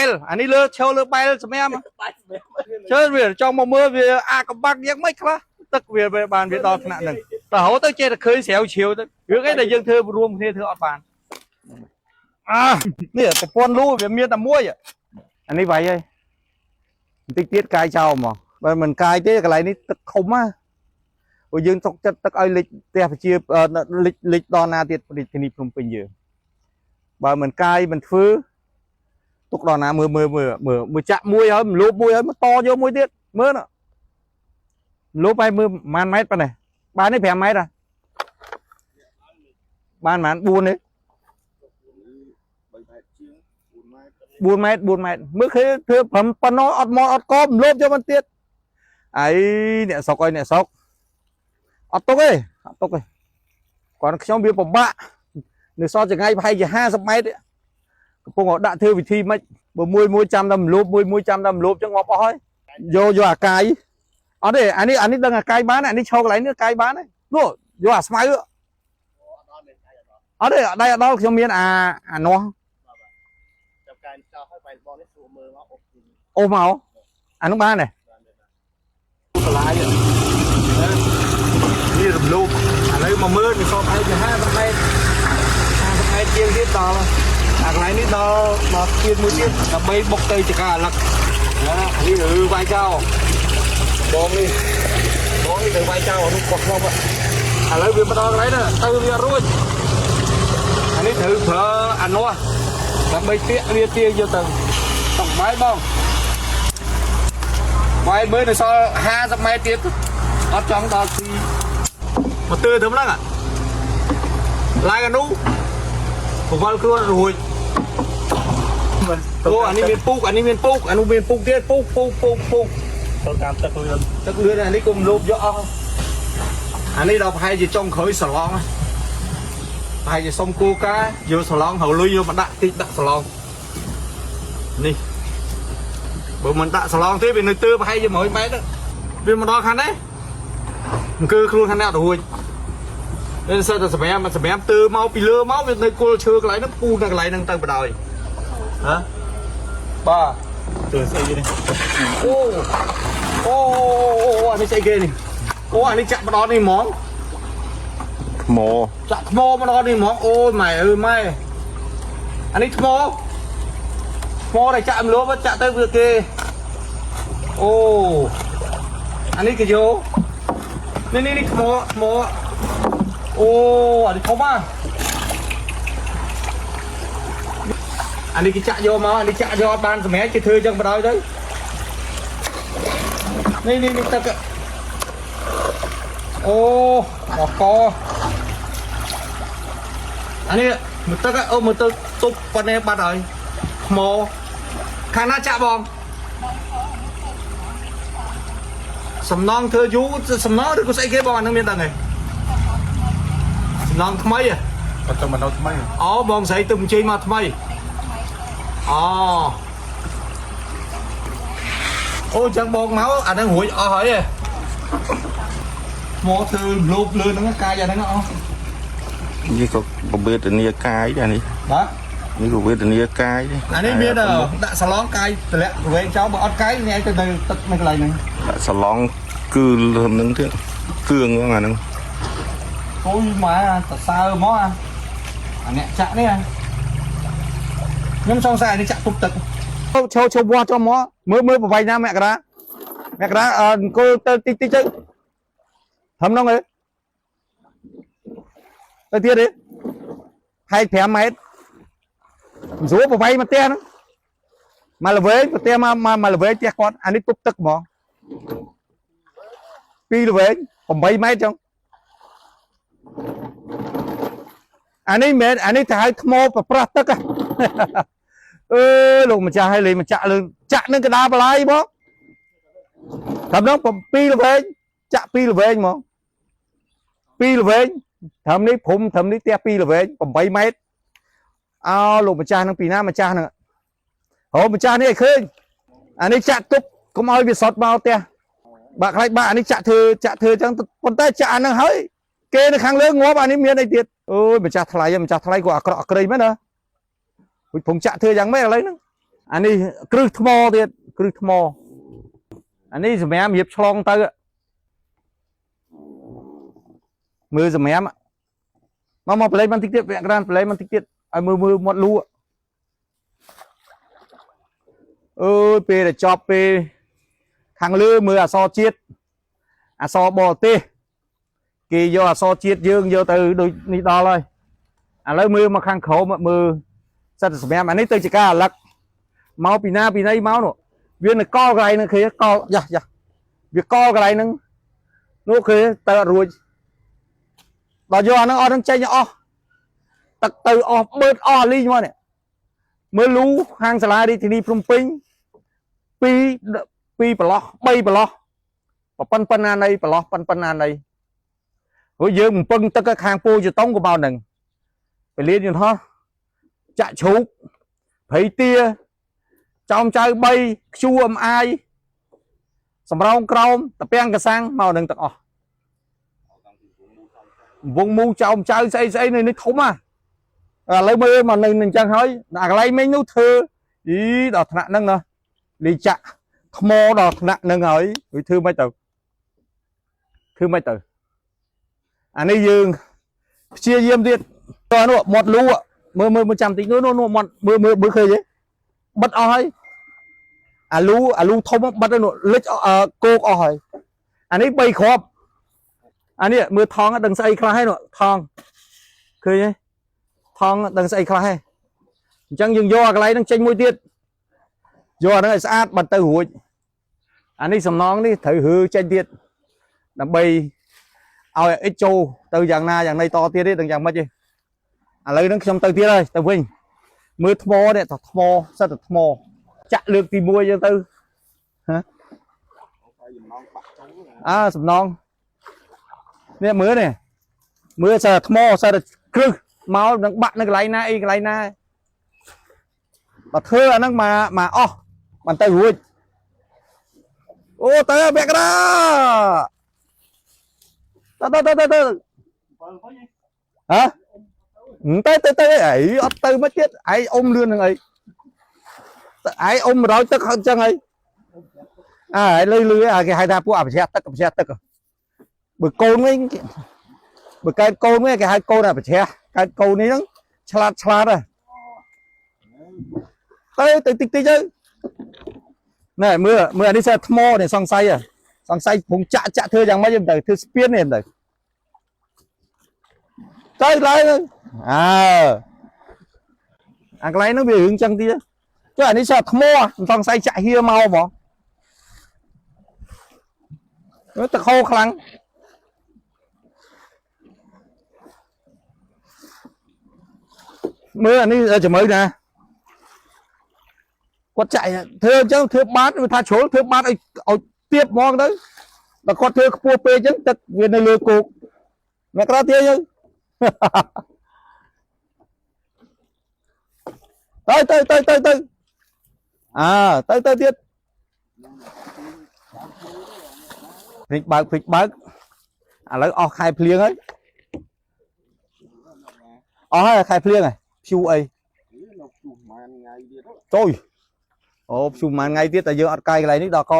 លអានេះលើឈរលើបែលសម្រាប់ បាយសម្រាប់ ជើវាចង់មកមើលវាអាកំបាក់យ៉ាងម៉េចខ្លះទឹកវាវាបានវាដល់ថ្នាក់ហ្នឹងតែរហូតទៅចេះតែឃើញស្រាវជ្រាវទៅរឿងអីដែលយើងធ្វើរួមគ្នាធ្វើអត់បានអានេះប្រព័ន្ធលូវាមានតែមួយអានេះវាយហើយបន្តិចទៀតកាយចោលមកបើមិនកាយទេកន្លែងនេះទឹកខុំណាព្រោះយើងទុកចិត្តទឹកឲ្យលិចផ្ទះប្រជាលិចលិចដល់ណាទៀតរាជធានីភ្នំពេញយើងបើមិនកាយមិនធ្វើទុកដល់ណាមើលមើលមើលមើលមើលចាក់មួយហើយមលូបមួយហើយមកតយកមួយទៀតមើលណាមលូបហើយមើលប្រហែលម៉ែត្រប៉ុណ្ណេះបាននេះ5ម៉ែត្រហ៎បានប្រហែល4នេះ 3ម៉ែត្រជាង4ម៉ែត្រ 4ម៉ែត្រ4ម៉ែត្រមើលឃើញធ្វើប្រឹមប៉ុណ្ណោះអត់មកអត់កមលោបយកមិនទៀតអីអ្នកស្រុកអើយអ្នកស្រុកអត់ទុកទេអត់ទុកទេគាត់ខ្ញុំវាពិបាកនៅសល់ចង្ងាយប្រហែលជា50ម៉ែត្រទេកំពុងតែដាក់ធ្វើវិធីម៉េចបើមួយមួយចាំតែមលោបមួយមួយចាំតែមលោបចឹងងាប់អស់ហើយយកយកអាកាយអត់ទេអានេះអានេះដឹងអាកាយបានអានេះឈរកន្លែងនេះកាយបានហើយនោះយកអាស្មៅអត់ទេដៃអត់ដល់ខ្ញុំមានអាអានោះ ចាប់កាយចោលហើយបាយបងនេះស្រួលមើលមកអូ អូសមកអានោះបានទេបន្លាយនេះរំលោភឥឡូវមកមើលនេះសល់ឯង50ម៉ែត្រ50ម៉ែត្រជាងទៀតដល់អាកន្លែងនេះដល់ដល់ទៀតមួយទៀតដើម្បីបុកទៅចកាអាលឹកណានេះគឺវាយចោលបងនេះបងនេះទៅវាយចោលអានោះគាត់ធ្លាប់ឥឡូវវាមកដល់កន្លែងហ្នឹងទៅវារួចអានេះត្រូវប្រើអានោះដើម្បីទាក់វាទាយកទៅតុកបាយបង បាយមើលនៅសល់50ម៉ែត្រទៀតអត់ចង់ដល់ទីមកទើទៅហ្នឹងឡើងអានោះបង្វិលខ្លួនរួចអូអានេះមានពូកអានេះមានពូកអានោះមានពូកទៀតពូកពូកពូកពូក ទៅតាមទឹកលឿន ទឹកលឿនអានេះគុំលោបយកអស់អានេះដល់ប្រហែលជាចុងក្រោយសឡងប្រហែលជាសុំគូកាយកសឡងហើយលុយយកមកដាក់តិចដាក់សឡងនេះបើមិនដាក់សឡងទេវានៅទើប្រហែលជា100ម៉ែត្រវាមកដល់ខាងនេះអង្គើខ្លួនខាងនេះអត់រួចនេះសិតតែសម្រាប់សម្រាប់ទើមកពីលើមកវានៅគល់ឈើកន្លែងហ្នឹងពូនៅកន្លែងហ្នឹងទៅបដ ாய் ហ៎បាទ ទើស្អីនេះ អូអូអូអានេះស្អីគេនេះអូអានេះចាក់មកដល់នេះហ្មង ថ្ម ចាក់ថ្មមកដល់នេះហ្មងអូយម៉ែអើយម៉ែអានេះថ្មថ្មដែលចាក់មលោបចាក់ទៅវាគេអូអានេះគេយកនេះនេះនេះថ្មថ្មអូអានេះធំอ่ะអានេះគេចាក់យកមកអានេះចាក់យកអត់បានសម្រាប់គេធ្វើចឹងបណ្ដោយទៅនេះនេះនេះទឹកអូមកកអានេះមើលទឹកអូមើលទឹកទប់ប៉ុណ្ណេះបាត់ហើយថ្មខាងណាចាក់បងសំណងធ្វើយូរសំណងឬក៏ស្អីគេបងអានឹងមានដឹងទេសំណងថ្មីហ៎ អត់ទៅមកដល់ថ្មី អូបងស្រីទៅអញ្ជើញមកថ្មីអូអូចឹងបងមកអាហ្នឹងរួចអស់ហើយហ៎មកធ្វើលោបលឿនហ្នឹងកាយអាហ្នឹងអស់ នេះក៏វេទនាកាយដែរនេះ បាទ នេះក៏វេទនាកាយដែរ អានេះមានដាក់សាឡងកាយតម្លាក់វែងចោលបើអត់កាយអ្នកឯងទៅនៅទឹកនៅកន្លែងហ្នឹង ដាក់សឡងគឺលឹមហ្នឹងទៀតគឿងហ្នឹងអាហ្នឹង អូយម៉ែតសើមកអាអាអ្នកចាក់នេះខ្ញុំសង្ស័យអានេះចាក់ទុកទឹកឈោឈោវាស់ចុះមកមើលមើលប្រវែងណាមករាមករាអង្គុលទៅតិចតិចទៅធំហ្នឹងឯងទៅទៀតទេហែក5ម៉ែត្រស្រួលប្រវែងមកផ្ទះហ្នឹងមកល្វែងផ្ទះមកមកល្វែងផ្ទះគាត់អានេះទប់ទឹកហ្មងពីរល្វែង8ម៉ែត្រចឹងអានេះមិនមែនអានេះទៅហៅថ្មប្រប្រាស់ទឹកហ៎អឺលោកម្ចាស់ឲ្យលេងម្ចាក់លើចាក់នឹងកដាបលាយបងត្រឹមហ្នឹង7ល្វែងចាក់2ល្វែងហ្មង2ល្វែងត្រឹមនេះព្រំត្រឹមនេះផ្ទះ2ល្វែង8ម៉ែត្រអោលោកម្ចាស់នឹងពីណាម្ចាស់ហ្នឹងហូម្ចាស់នេះឲ្យឃើញអានេះចាក់ទុកកុំឲ្យវាសុតមកផ្ទះបាក់ខ្លាចបាក់អានេះចាក់ធ្វើចាក់ធ្វើអញ្ចឹងប៉ុន្តែចាក់អាហ្នឹងហើយគេនៅខាងលើងាប់អានេះមានអីទៀតអូយម្ចាស់ថ្លៃម្ចាស់ថ្លៃក៏អាក្រក់អាក្រីមែនណារួចព្រំចាក់ធ្វើយ៉ាងម៉េចឥឡូវហ្នឹង អានេះគ្រឹះថ្មទៀតគ្រឹះថ្មអានេះសម្រាប់រៀបឆ្លងទៅមើលសម្រាប់មកមកប្លែកបន្តិចទៀតវគ្គក្រានប្លែកបន្តិចទៀតឲ្យមើលមើលមាត់លូអើយពេលដែលចប់ពេលខាងលើមើលអសរជាតិអសរបរទេសគេយកអសរជាតិយើងយកទៅដូចនេះដល់ហើយឥឡូវមើលមកខាងក្រោមមើលសិតតែសម្រាប់អានេះទៅជាការអាឡឹកមកពីណាពីណីមកនោះវានៅកលកន្លែងហ្នឹងឃើញកលយ៉ាយ៉ាវាកលកន្លែងហ្នឹងនោះឃើញទៅអត់រួចដល់យកអាហ្នឹងអស់ហ្នឹងចេញអស់ទឹកទៅអស់បឺតអស់លីងមកនេះមើលលូខាងសាលារាជធានីភ្នំពេញពីរពីរប្រឡោះ3ប្រឡោះប៉ុណ្ណាណីប្រឡោះប៉ុណ្ណាណីព្រោះយើងបំពឹងទឹកខាងពូជតុងក៏មកហ្នឹងពលានយន្តហោះចាក់ជ្រូកព្រៃទាចោមចៅ3 QMI សំរោងក្រោមតពាំងកសាំងមកនឹងទាំងអស់វងមូចោមចៅស្អីស្អីនៅនេះធំហ่ะឥឡូវមើលមកនៅនឹងអញ្ចឹងហើយអាកន្លែងមិញនោះធ្វើអីដល់ថ្នាក់ហ្នឹងណាលីចាក់ថ្មដល់ថ្នាក់ហ្នឹងហើយវាធ្វើមិនទៅធ្វើមិនទៅអានេះយើងព្យាយាមទៀតតោះនោះមាត់លូមើលមើលមើលចាំតិចនោះនោះមាត់មើលមើលមើលឃើញទេបិទអស់ហើយអាលូអាលូធំបិទហើយនោះលិចគោកអស់ហើយអានេះ3គ្រាប់អានេះមើលថងដឹងស្អីខ្លះហើយនោះថងឃើញទេថងដឹងស្អីខ្លះហើយអញ្ចឹងយើងយកអាកន្លែងហ្នឹងចេញមួយទៀតយកអាហ្នឹងឲ្យស្អាតបាត់ទៅរួចអានេះសំណងនេះត្រូវហឺចេញទៀតដើម្បីឲ្យអិចចូលទៅយ៉ាងណាយ៉ាងណីតទៀតទេដឹងយ៉ាងម៉េចទេឥឡូវហ្នឹងខ្ញុំទៅទៀតហើយទៅវិញមើលថ្មនេះតថ្មសិតតែថ្មចាក់លើកទី1យើងទៅ ហើយចំណងបាក់ចូល អើសំណងនេះមើលនេះមើលសិតតែថ្មសិតតែគ្រឹះមកនឹងបាក់នៅកន្លែងណាអីកន្លែងណាបើធ្វើអាហ្នឹងមកមកអស់មិនទៅរួចអូទៅវគ្គរាទៅទៅទៅទៅហ៎ទៅទៅទៅអីអត់ទៅមកទៀតឯងអុំលឿននឹងអីឯងអុំ100ទឹកអញ្ចឹងអីអើលឺលឺគេហៅថាពួកអភិជាទឹកអភិជាទឹកបើកូនវិញបើកើតកូនវិញគេហៅកូនអភិជាកើតកូននេះហ្នឹងឆ្លាតឆ្លាតហ៎ទៅទៅតិចតិចទៅណែមើលមើលអានេះសិតថ្មនេះសង្ស័យសង្ស័យពងចាក់ចាក់ធ្វើយ៉ាងម៉េចទៅធ្វើស្ពាននេះទៅទៅឡើងអើអាកន្លែងហ្នឹងវារឿងចឹងទៀតចុះអានេះសិតថ្មសង្ស័យចាក់ហៀមកហ្មងទឹកហូរខ្លាំងមើលអានេះជំរឿណាគាត់ចាក់ធ្វើអញ្ចឹងធ្វើបាតវាថាជ្រុលធ្វើបាតឲ្យឲ្យទៀបហ្មងទៅដល់គាត់ធ្វើខ្ពស់ពេកអញ្ចឹងទឹកវានៅលើគោកអ្នកក្រៅទៀតយើង ទៅទៅទៅទៅទៅអើទៅទៅទៀតភ្លេចបើកភ្លេចបើកឥឡូវអស់ខែភ្លៀងហើយអស់ហើយខែភ្លៀងហើយព្យុះអី នៅជួសប្រហែលថ្ងៃទៀត ចូលអូព្យុះប្រហែលថ្ងៃទៀតតែយើងអត់កាយកន្លែងនេះដល់ក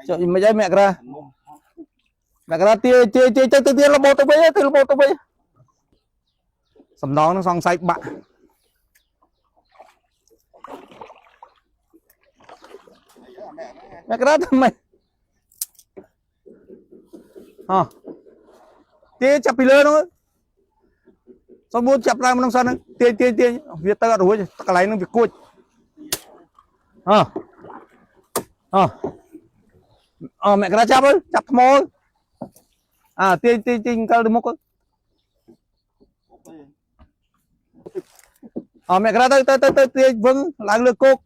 ចុះមិនអីមកក្រាមកក្រាទាទាទាទៅទៅទៀតរបូតទៅវិញទៅរបូតទៅវិញសំណងនឹងសង្ស័យបាក់មកក្រាធ្វើម៉េចហ៎ទាចាប់ពីលើនោះសំបួនចាប់ឡើងក្នុងសិនហ្នឹងទាញទាញទាញវាទៅអត់រួចកន្លែងហ្នឹងវាគួចហ៎ហ៎អមកក្រាចាប់ទៅចាប់ថ្មអើទាញទាញទាញកើទៅមុខអមកក្រាទៅទៅទៅទៅទាញវឹងឡើងលើគោក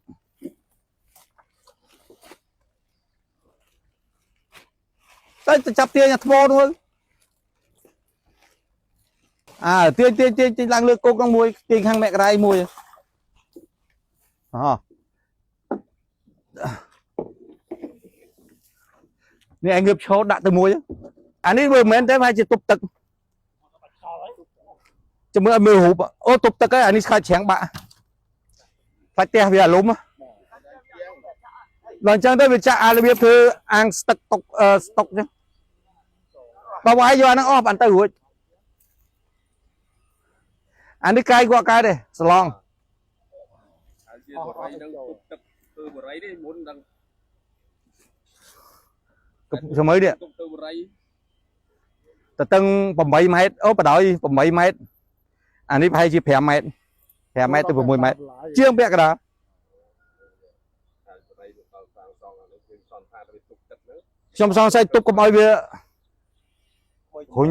ទៅទៅចាប់ទាញថ្មនោះអើទាញទាញទាញទាញឡើងលើគោកហ្នឹងមួយទាញខាងមករាយមួយអនេះឯងងើបឈរដាក់ទៅមួយអានេះមើលមិនមែនទេប្រហែលជាទប់ទឹកចាំមើលឲ្យមើលរូបអូទប់ទឹកហើយអានេះខ្លាចច្រាំងបាក់ខ្លាចផ្ទះវាអាលុំ ដល់អញ្ចឹងទៅវាចាក់អារបៀបធ្វើអាងស្ទឹកតុកអឺស្តុកអញ្ចឹងបើវាយយកអាហ្នឹងអស់បានទៅរួចអានេះកាយគាត់កើតទេសឡង ហើយជាបរិយនឹងទុកទឹកធ្វើបរិយនេះមុនដល់ សម័យនេះ ទុកធ្វើបរិយ តតឹង8ម៉ែត្រអូបដ ாய் 8ម៉ែត្រអានេះប្រហែលជា5ម៉ែត្រ5ម៉ែត្រទៅ6ម៉ែត្រជាងពាក់កណ្ដាល ហើយបរិយទៅដល់សាងសង់អានេះគឺសន្តានទៅទុកទឹកហ្នឹង ខ្ញុំសង្ស័យទប់កុំឲ្យវារុញ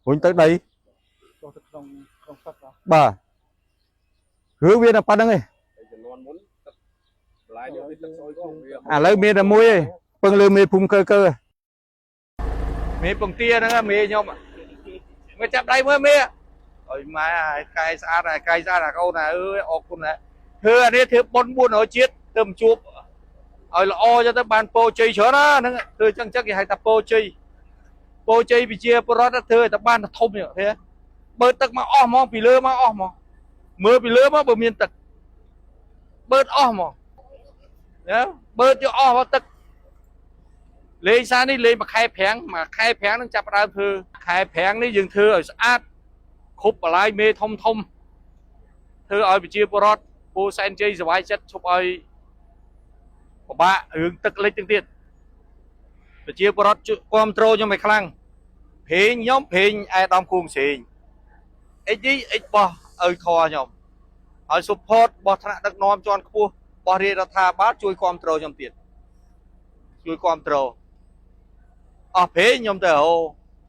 រុញទៅដី ចុះទៅក្នុងក្នុងទឹកហ៎ បាទរឿងវាតែប៉ុណ្្នឹងឯង ហើយចំនួនមុនទឹកបន្លាយនេះវាទឹកស្អុយផងវា ឥឡូវមានតែមួយឯងពឹងលើមេភូមិកើកើមេពងទាហ្នឹងមេខ្ញុំមកចាប់ដៃមើលមេអុយម៉ែហើយកែស្អាតហើយកែស្អាតអាកូនណាអើយអរគុណណាធ្វើអានេះធ្វើប៉ុន400ជាតិទៅមកជួបឲ្យល្អចឹងទៅបានពោជ័យច្រើនណាហ្នឹងធ្វើចឹងចឹងគេហៅថាពោជ័យពោជ័យវិជាបរដ្ឋធ្វើឲ្យតែបានធំចឹងទេបើទឹកមកអស់ហ្មងពីលើមកអស់ហ្មងមើលពីលើមកបើមានទឹកបើអស់ហ្មងណាបើយកអស់មកទឹកលេងសារនេះលេងមួយខែប្រាំងមួយខែប្រាំងនឹងចាប់ផ្ដើមធ្វើខែប្រាំងនេះយើងធ្វើឲ្យស្អាតគ្រប់បលាយមេធំធំធ្វើឲ្យប្រជាពលរដ្ឋពូសែនជ័យសบายចិត្តឈប់ឲ្យពិបាករឿងទឹកលិចទាំងទៀតប្រជាពលរដ្ឋគ្រប់ត្រូលខ្ញុំឲ្យខ្លាំងព្រេងខ្ញុំព្រេងអែដាមគួងស្រេងអិចនេះអិចបោះឲ្យខខ្ញុំឲ្យ support បោះថ្នាក់ដឹកនាំជាន់ខ្ពស់បោះរាជរដ្ឋាភិបាលជួយគ្រប់ត្រូលខ្ញុំទៀតជួយគ្រប់ត្រូលអស់ព្រេងខ្ញុំទៅរក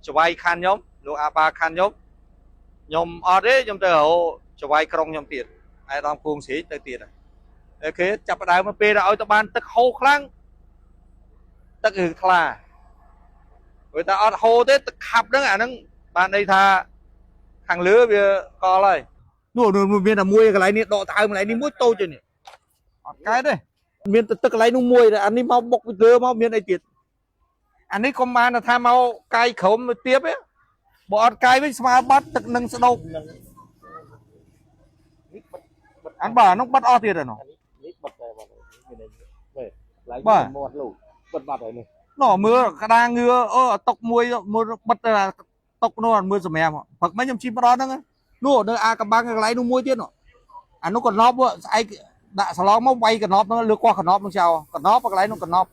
ចវាយខណ្ឌខ្ញុំលោកអាបាខណ្ឌខ្ញុំខ្ញុំអត់ទេខ្ញុំទៅរកចវាយក្រុងខ្ញុំទៀតឯដាមគួងស្រេងទៅទៀតអូខេចាប់ផ្ដើមមកពេលដល់ឲ្យទៅបានទឹកហូរខ្លាំងទឹករឿងថ្លាព្រោះតែអត់ហូរទេទឹកខាប់ហ្នឹងអាហ្នឹងបានន័យថាខាងលើវាកលហើយនោះនោះមានតែមួយកន្លែងនេះដកដើមកន្លែងនេះមួយតូចទេនេះអត់កែទេមានតែទឹកកន្លែងនោះមួយតែអានេះមកបុកពីលើមកមានអីទៀតអានេះកុំបានថាមកកាយក្រុមទៀបទេបើអត់កាយវិញស្មើបាត់ទឹកនឹងស្ដោក នឹងនេះបិទបិទ អានបាទអានោះបាត់អស់ទៀតហើយនោះ នេះបិទដែរបាទមានអីបែប បាទ មាត់លោកបិទបាត់ហើយនេះ ណោះមើលក្តារងឿអូតុកមួយមើលបិទទៅអាតុកនោះអត់មើលសម្រាប់ផឹកមិញខ្ញុំជិះមកដល់ហ្នឹងនោះនៅអាកំបាំងកន្លែងនោះមួយទៀតនោះអានោះកណប់ស្អែកដាក់សឡងមកវាយកណប់ហ្នឹងលើកោះកណប់ហ្នឹងចោលកណប់កន្លែងនោះកណប់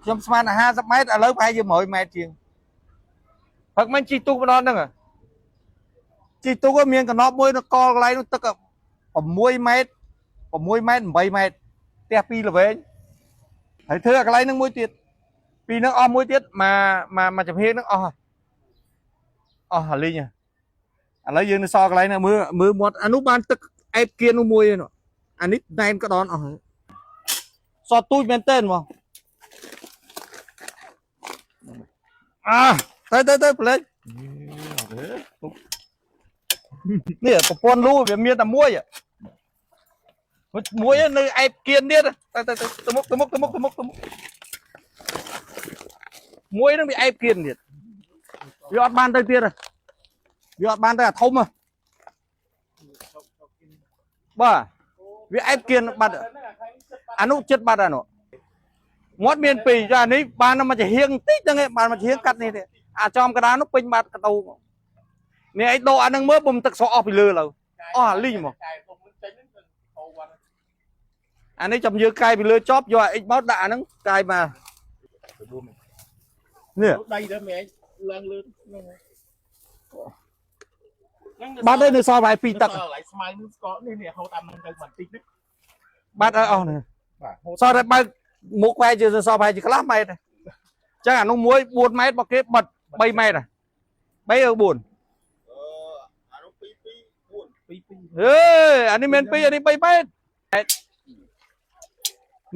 ខ្ញុំស្មានតែ50ម៉ែត្រឥឡូវប្រហែលជា100ម៉ែត្រជាងផឹកមិញជិះទូកមកដល់ហ្នឹងជិះទូកមានកណប់មួយនៅកលកន្លែងនោះទឹក6ម៉ែត្រ6ម៉ែត្រ8ម៉ែត្រផ្ទះពីរល្វែងហើយធ្វើអាកន្លែងហ្នឹងមួយទៀត ពីនឹងអស់មួយទៀតមកមកមកចំហៀងនឹងអស់ហើយអស់អាលីងហើយឥឡូវយើងនៅសល់កន្លែងហ្នឹងមើលមើលមាត់អានោះបានទឹកអែបគៀននោះមួយឯនោះអានេះណែនក្ដនអស់ហើយសតទូចមែនតើហ្មងអាទៅទៅទៅប្លេចនេះប្រព័ន្ធលូវាមានតែមួយមួយនៅអែបគៀនទៀតទៅទៅទៅមុខទៅមុខទៅមុខទៅមុខទៅមុខ មួយហ្នឹងវាអែបគៀនទៀតវាអត់បានទៅទៀតទេវាអត់បានទៅអាធំហ៎បាទវាអែបគៀនបាត់អានោះចិត្តបាត់អានោះមាត់មានពីរចានេះបានមកជាហៀងតិចហ្នឹងឯងបានមកជាហៀងកាត់នេះទេអាចចំកណ្ដាលនោះពេញបាត់កដោនេះឯងដកអាហ្នឹងមើលបំទឹកស្រកអស់ពីលើឡើយអស់អាលីងមក កែទុំនឹងចេញហ្នឹងហូរវត្ត អានេះចាំយើងកាយពីលើចប់យកអាអិចមកដាក់អាហ្នឹងកាយមកនេះ ដីទៅមែនឡើងលឿនហ្នឹង បាត់ហើយនៅសល់ប្រហែល2ទឹក កន្លែងស្មៅនឹងស្កនេះនេះហូរតាមនឹងទៅបន្តិចនេះ បាត់ហើយអស់នេះ បាទហូរ សល់តែបើកមុខប្រហែលជាសល់ប្រហែលជាកន្លះម៉ែត្រទេអញ្ចឹងអានោះមួយ4ម៉ែត្ររបស់គេបិទ3ម៉ែត្រ3ឬ4 អឺអានោះ2 2 4 ពីពី ហេអានេះមិន2អានេះ3ម៉ែត្រ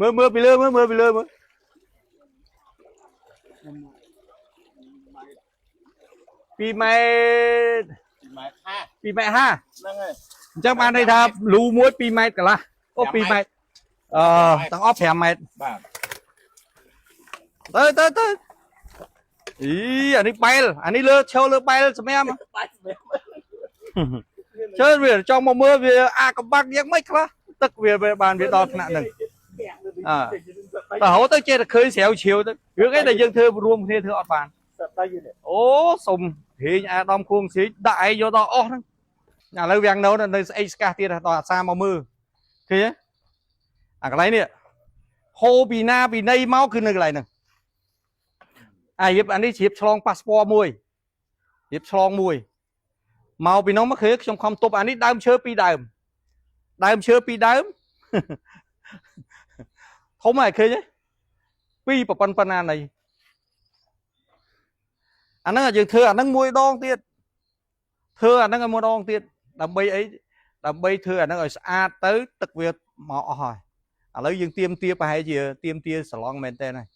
មើលមើលពីលើមើលមើលពីលើមើល2ម៉ែត្រ 2ម៉ែត្រហា 2ម៉ែត្រ50 ហ្នឹងហើយ អញ្ចឹងបានន័យថាលូមួយ2ម៉ែត្រកន្លះអូ2ម៉ែត្រអឺទាំងអស់5ម៉ែត្រ បាទ ទៅទៅទៅអីអានេះបែលអានេះលើឈរលើបែលសម្រាប់ បាច់មែន ជើវាចង់មកមើលវាអាកំបាំងយ៉ាងម៉េចខ្លះទឹកវាវាបានវាដល់ថ្នាក់ហ្នឹងអើ ទៅរហូតទៅចេះតែឃើញស្រាវជ្រាវទៅរឿងអីដែលយើងធ្វើរួមគ្នាធ្វើអត់បាន សិតតែយនេះ អូសុំហេងអាដាមខួងស្រីដាក់ឯងយកដល់អស់ហ្នឹងឥឡូវវាំងនៅនៅស្អីស្កាសទៀតដល់អាសាមកមើលឃើញទេអាកន្លែងនេះហូរពីណាពីណីមកគឺនៅកន្លែងហ្នឹងអារៀបអានេះជ្រាបឆ្លងប៉ាសពតមួយរៀបឆ្លងមួយមកពីនោះមកគឺខ្ញុំខំទប់អានេះដើមឈើពីរដើមដើមឈើពីរដើម ធំហើយឃើញទេពីរប្រប៉ុណ្ណប៉ុណ្ណាណី អាហ្នឹងយើងធ្វើអាហ្នឹងមួយដងទៀតធ្វើអាហ្នឹងឲ្យមួយដងទៀតដើម្បីអីដើម្បីធ្វើអាហ្នឹងឲ្យស្អាតទៅទឹកវាមកអស់ហើយឥឡូវយើងទៀមទាប្រហែលជាទៀមទាសឡង់មែនតើហើយ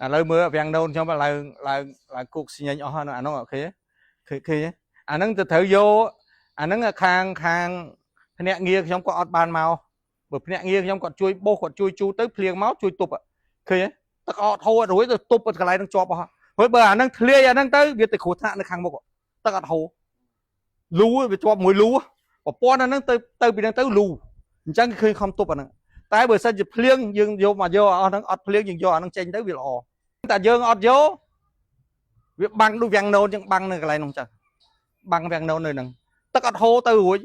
ឥឡូវមើលវាំងដូនខ្ញុំឡើងឡើងឡើងគុកស្ញែងអស់ហើយអាហ្នឹងអូខេឃើញឃើញអាហ្នឹងទៅត្រូវយកអាហ្នឹងខាងខាងភ្នាក់ងារខ្ញុំក៏អត់បានមកបើភ្នាក់ងារខ្ញុំគាត់ជួយបោសគាត់ជួយជូតទៅភ្លៀងមកជួយទប់ឃើញទេទឹកអត់ហូរអត់រួចទៅទប់កន្លែងហ្នឹងជាប់អស់ ហើយបើអាហ្នឹងធ្លាយអាហ្នឹងទៅវាទៅគ្រោះថ្នាក់នៅខាងមុខទឹកអត់ហូរលូវាជាប់មួយលូប្រព័ន្ធអាហ្នឹងទៅទៅពីហ្នឹងទៅលូអញ្ចឹងឃើញខំទប់អាហ្នឹងតែបើសិនជាភ្លៀងយើងយកមកយកអស់ហ្នឹងអត់ភ្លៀងយើងយកអាហ្នឹងចេញទៅវាល្អតែយើងអត់យកវាបាំងដូចវាំងណូនអញ្ចឹងបាំងនៅកន្លែងហ្នឹងចឹងបាំងវាំងណូននៅហ្នឹងទឹកអត់ហូរទៅរួច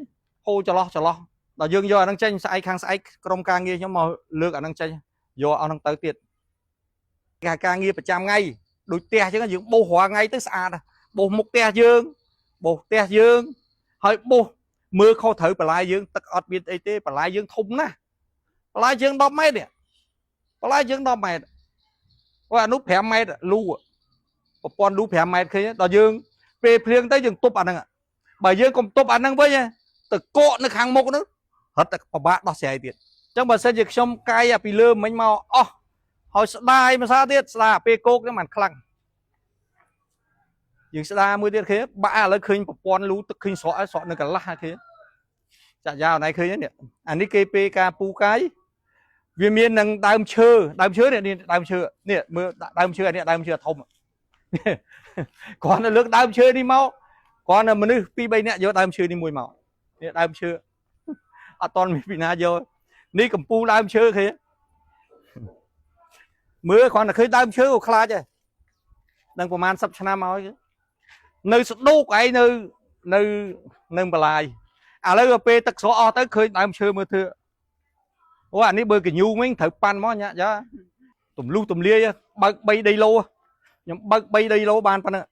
ហូរចន្លោះចន្លោះដល់យើងយកអាហ្នឹងចេញស្អែកខាងស្អែកក្រុមការងារខ្ញុំមកលើកអាហ្នឹងចេញយកអស់ហ្នឹងទៅទៀតគេហៅការងារប្រចាំថ្ងៃ ដូចផ្ទះអញ្ចឹងយើងបោសរាល់ថ្ងៃទៅស្អាតបោសមុខផ្ទះយើងបោសផ្ទះយើងហើយបោសមើលខុសត្រូវបន្លាយយើងទឹកអត់មានអីទេបន្លាយយើងធំណាស់បន្លាយយើង10ម៉ែត្រនេះបន្លាយយើង10ម៉ែត្រអូអានោះ5ម៉ែត្រលូប្រព័ន្ធលូ5ម៉ែត្រឃើញដល់យើងពេលភ្លៀងទៅយើងទប់អាហ្នឹងបើយើងកុំទប់អាហ្នឹងវិញទៅកកនៅខាងមុខហ្នឹងរត់តែពិបាកដោះស្រាយទៀតអញ្ចឹងបើសិនជាខ្ញុំកាយអាពីលើមិញមកអស់ហើយស្ដាយមួយសារទៀតស្ដាយពេលគោកហ្នឹងมันខ្លាំង យើងស្ដារមួយទៀតឃើញបាក់ឥឡូវឃើញប្រព័ន្ធលូទឹកឃើញស្រក់ហើយស្រក់នៅកន្លះហើយឃើញចាក់យ៉ាវណៃឃើញនេះអានេះគេពេលការពូកាយវាមាននឹងដើមឈើដើមឈើនេះដើមឈើនេះមើលដើមឈើអានេះដើមឈើធំគ្រាន់តែលើកដើមឈើនេះមកគ្រាន់តែមនុស្ស2 3នាក់យកដើមឈើនេះមួយមកនេះដើមឈើអត់តន់មានពីណាយកនេះកំពូលដើមឈើឃើញមើលគ្រាន់តែឃើញដើមឈើក៏ខ្លាចដែរនឹងប្រហែល10ឆ្នាំមកហើយ នៅស្ដូកឯងនៅនៅនៅបន្លាយឥឡូវដល់ពេលទឹកស្រកអស់ទៅឃើញដើមឈើមើលធ្វើអូអានេះបើកញូងវិញត្រូវប៉ាន់មកញាក់យ៉ាទម្លុះទម្លាយបើក3ដីឡូខ្ញុំបើក3ដីឡូបានប៉ុណ្ណឹង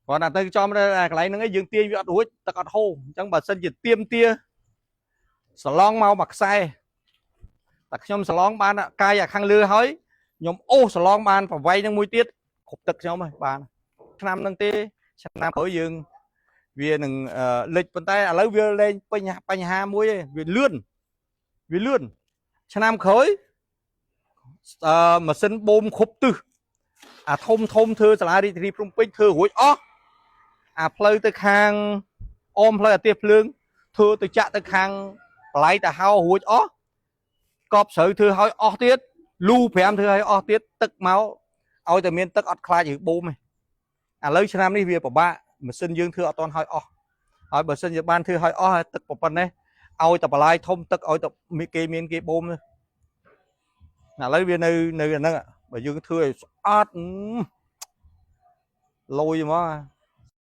គ្រាន់តែទៅចំទៅកន្លែងហ្នឹងឯងយើងទាញវាអត់រួចទឹកអត់ហូរអញ្ចឹងបើសិនជាទៀមទាសឡងមកមួយខ្សែតែខ្ញុំសឡងបានកាយអាខាងលើហើយខ្ញុំអូសសឡងបានប្រវែងហ្នឹងមួយទៀតគ្រប់ទឹកខ្ញុំហើយបាន ឆ្នាំហ្នឹងទេឆ្នាំក្រោយយើងវានឹងលិចប៉ុន្តែឥឡូវវាលែងបញ្ហាបញ្ហាមួយឯងវាលឿនវាលឿនឆ្នាំក្រោយអឺម៉ាស៊ីនបូមគ្រប់ទិសអាធំធំធ្វើសាលារាជធានីភ្នំពេញធ្វើរួចអស់អាផ្លូវទៅខាងអមផ្លូវអាទិភ្លើងធ្វើទៅចាក់ទៅខាងបល័យតាហោរួចអស់កប់ស្រូវធ្វើឲ្យអស់ទៀតលូ5ធ្វើឲ្យអស់ទៀតទឹកមកឲ្យតែមានទឹកអត់ខ្លាចឬបូមទេ ឥឡូវឆ្នាំនេះវាពិបាកម៉ាស៊ីនយើងធ្វើអត់ទាន់ហើយអស់ហើយបើសិនជាបានធ្វើហើយអស់ហើយទឹកប៉ុណ្ណេះឲ្យតែបន្លាយធំទឹកឲ្យតែមានគេមានគេបូមទៅឥឡូវវានៅនៅអាហ្នឹងបើយើងធ្វើឲ្យស្អាតលយហ្មង